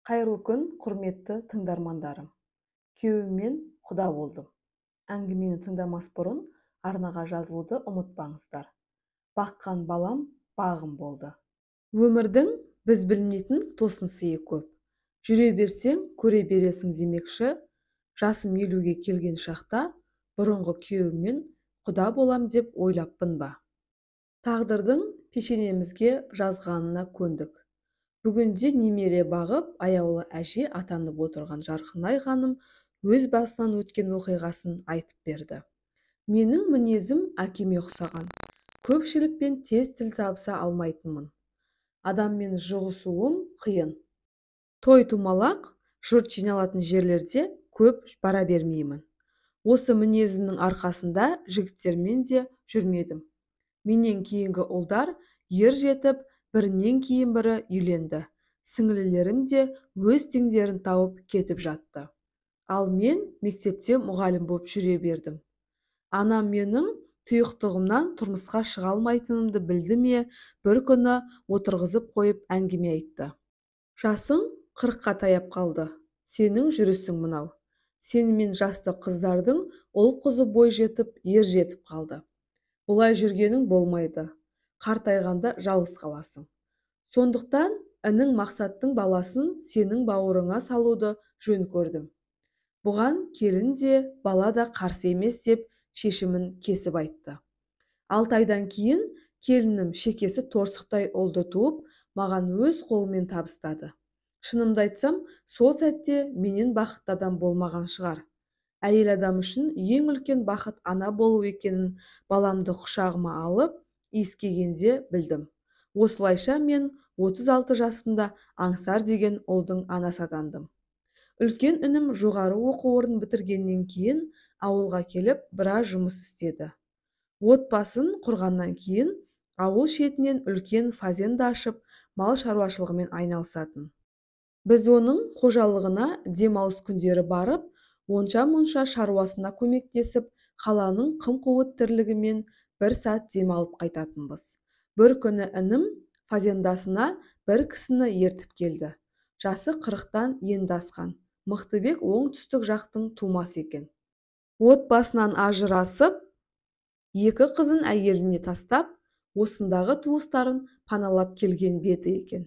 Қайырлы күн, құрметті тыңдармандарым. Күйеуіммен құда болдым. Әңгімені тыңдамас бұрын арнаға жазылуды ұмытпаңыздар. Баққан балам бағым болды. Өмірдің біз білмейтін тосын сыйы көп. Жүре берсең, көре бересің демекші, жасым 50-ге келген шақта бұрынғы күйеуіммен құда болам деп ойлаппын ба? Тағдырдың пешенемізге жазғанына көндік. Бүгінде немере бағып, аяулы әже атанып отырған Жарқынай ханым өз басынан өткен оқиғасын айтып берді. Менің мінезім әкеме ұқсаған. Көпшілікпен тез тіл табыса алмайтынмын. Адаммен жұғысуым қиын. Той-тумалақ, жұрт жиналатын жерлерде көп бара бермеймін. Осы мінезімнің арқасында жігіттермен де жүрмедім. Менен кейінгі ұлдар ер жетіп, бірінен кейін бірі үйленді. Сіңлілерім де өз теңдерін тауып кетіп жатты. Ал мен мектепте мұғалім боп жүре бердім. Анам менің тұйықтығымнан тұрмысқа шыға алмайтынымды білді ме, бір күні отырғызып қойып әңгіме айтты. Жасың 40-қа таяп қалды. Сенің жүрісің мынау. Сенімен жасты қыздардың ұл-қызы бой жетіп, ер жетіп қалды. Бұлай жүргенің болмайды. Қартайғанда жалғыз қаласың. Сондықтан інің Мақсаттың баласын сенің бауырыңа салуды жөн көрдім. Бұған келін де, бала да қарсы емес деп шешімін кесіп айтты. 6 айдан кейін келінім шекесі торсықтай ұлды туып, маған өз қолымен табыстады. Шынымды айтсам, сол сәтте менен бақытты адам болмаған шығар. Әйел адам үшін ең үлкен бақыт ана болу екенін баламды құшағыма алып, иіскегенде білдім. Осылайша мен 36 жасымда Аңсар деген ұлдың анасы атандым. Үлкен інім жоғары оқу орнын бітіргеннен кейін ауылға келіп біраз жұмыс істеді. Отбасын құрғаннан кейін ауыл шетінен үлкен фазенда ашып, мал шаруашылығымен айналысатын. Біз оның қожалығына демалыс күндері барып, онша-мұнша шаруасына көмектесіп, қаланың қым-қуыт тірлігімен бір сәт демалып қайтатынбыз. Бір күні інім фазендасына бір кісіні ертіп келді. Жасы 40-тан енді асқан. Мықтыбек оңтүстік жақтың тумасы екен. Отбасынан ажырасып, екі қызын әйеліне тастап, осындағы туыстарын паналап келген беті екен.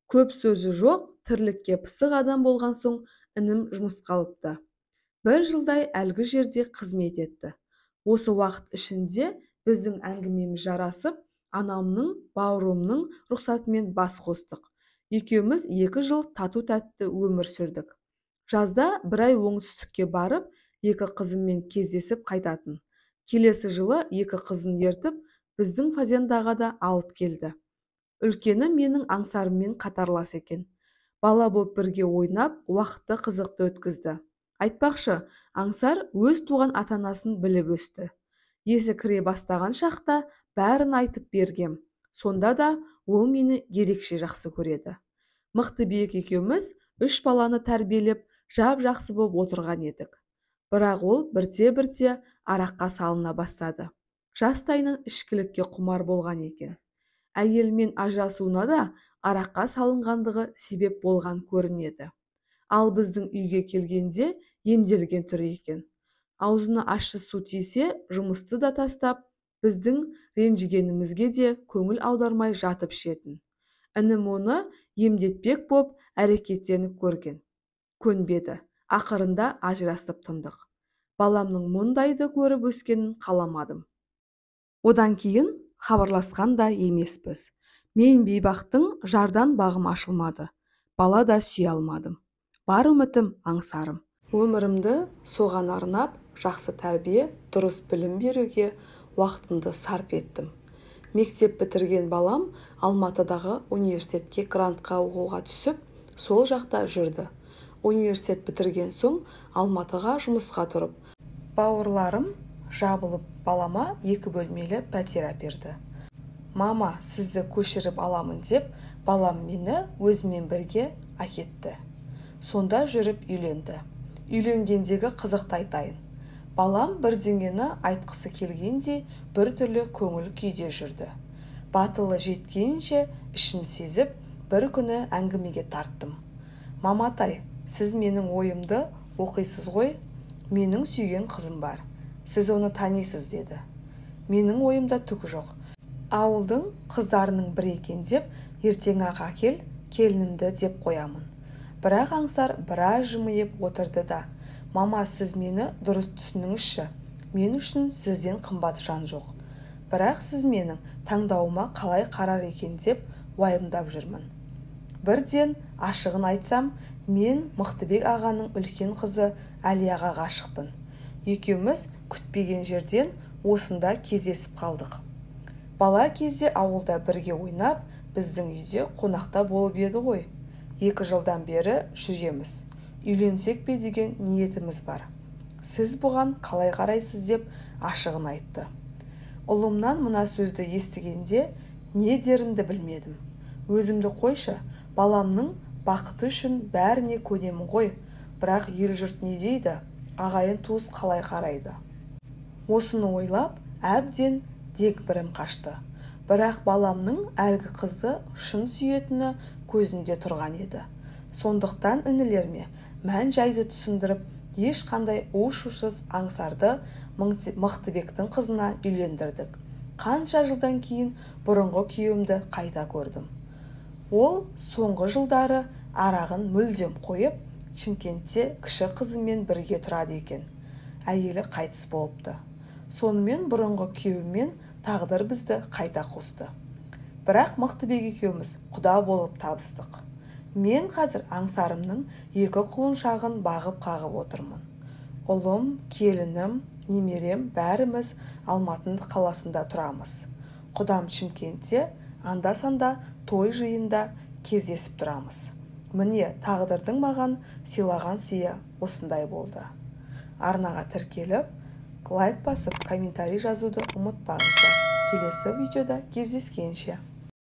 Көп сөзі жоқ, тірлікке пысық адам болған соң інім жұмысқа алыпты. Бір жылдай әлгі жерде қызмет етті. Осы уақыт ішінде біздің әңгімеміз жарасып, анамның, бауырымның рұқсатымен бас қостық. Екеуміз 2 жыл тату-тәтті өмір сүрдік. Жазда бір ай оңтүстікке барып, екі қызыммен кездесіп қайтатын. Келесі жылы екі қызын ертіп, біздің фазендаға да алып келді. Үлкені менің Аңсарыммен қатарлас екен. Бала боп бірге ойнап, уақытты қызықты өткізді. Айтпақшы, Аңсар өз туған ата-анасын біліп өсті. Есі кіре бастаған шақта бәрін айтып бергем. Сонда да ол мені ерекше жақсы көреді. Мықтыбек екеуміз 3 баланы тәрбиелеп, жап-жақсы боп отырған едік. Бірақ ол бірте-бірте араққа салына бастады. Жастайынан ішкілікке құмар болған екен. Әйелімен ажырасуына да араққа салынғандығы себеп болған көрінеді. Ал біздің үйге келгенде емделген түрі екен. Аузына ащы су тисе, жұмысты да тастап, біздің ренжігенімізге де көңіл аудармай жатып ішетін. Інім оны емдетпек боп әрекеттеніп көрген. Көнбеді. Ақырында ажырасып тындық. Баламның мұндайды көріп өскенін қаламадым. Одан кейін хабарласқан да емеспіз. Мен бейбақтың жардан бағым ашылмады. Бала да сүйе алмадым. Бар үмітім Аңсарым. Өмірімді соған арнап, жақсы тәрбие, дұрыс білім беруге уақытымды сарп еттім. Мектеп бітірген балам Алматыдағы университетке грантқа оқуға түсіп, сол жақта жүрді. Университет бітірген соң Алматыға жұмысқа тұрып, бауырларым жабылып балама 2 бөлмелі пәтер әперді. Мама, сізді көшіріп аламын деп, балам мені өзімен бірге әкетті. Сонда жүріп үйленді. Үйленгендегі қызықты айтайын. Балам бірдеңені айтқысы келгендей бір түрлі көңіл күйде жүрді. Батылы жеткенше ішін сезіп, бір күні әңгімеге тарттым. Маматай, сіз менің ойымды оқисыз ғой, менің сүйген қызым бар, сіз оны танисыз деді. Менің ойымда түк жоқ. Ауылдың қыздарының бірі екен деп, ертең-ақ әкел келінімді деп қоямын. Бірақ Аңсар біраз жымиып отырды да, мама, сіз мені дұрыс түсініңізші, мен үшін сізден қымбат жан жоқ. Бірақ сіз менің таңдауыма қалай қарар екен деп уайымдап жүрмін. Бірден ашығын айтсам, мен Мықтыбек ағаның үлкен қызы Әлияға ғашықпын. Екеуміз күтпеген жерден осында кездесіп қалдық. Бала кезде ауылда бірге ойнап, біздің үйде қонақта болып еді ғой. 2 жылдан бері жүреміз. Үйленсек пе деген ниетіміз бар. Сіз бұған қалай қарайсыз деп ашығын айтты. Ұлымнан мына сөзді естігенде не дерімді білмедім. Өзімді қойшы, баламның бақыты үшін бәріне көнемін ғой, бірақ ел-жұрт не дейді, ағайын туыс қалай қарайды. Осыны ойлап, әбден дегбірім қашты. Бірақ баламның әлгі қызды шын сүйетіні көзінде тұрған еді. Сондықтан інілеріме мән-жайды түсіндіріп, ешқандай у-шусыз Аңсарды Мықтыбектің қызына үйлендірдік. Қанша жылдан кейін бұрынғы күйеуімді қайта көрдім. Ол соңғы жылдары арағын мүлдем қойып, Шымкентте кіші қызымен бірге тұрады екен. Әйелі қайтыс болыпты. Сонымен бұрынғы күйеуіммен тағдыр бізді қайта қосты. Бірақ Мықтыбек екеуміз құда болып табыстық. Мен қазір Аңсарымның 2 құлыншағын бағып-қағып отырмын. Ұлым, келінім, немерем бәріміз Алматы қаласында тұрамыз. Құдам Шымкентте, анда-санда той жиында кездесіп тұрамыз. Міне, тағдырдың маған сыйлаған сыйы осындай болды. Арнаға тіркеліп, лайк басып, комментарий жазуды ұмытпаңыздар. Келесі видеода кездескенше.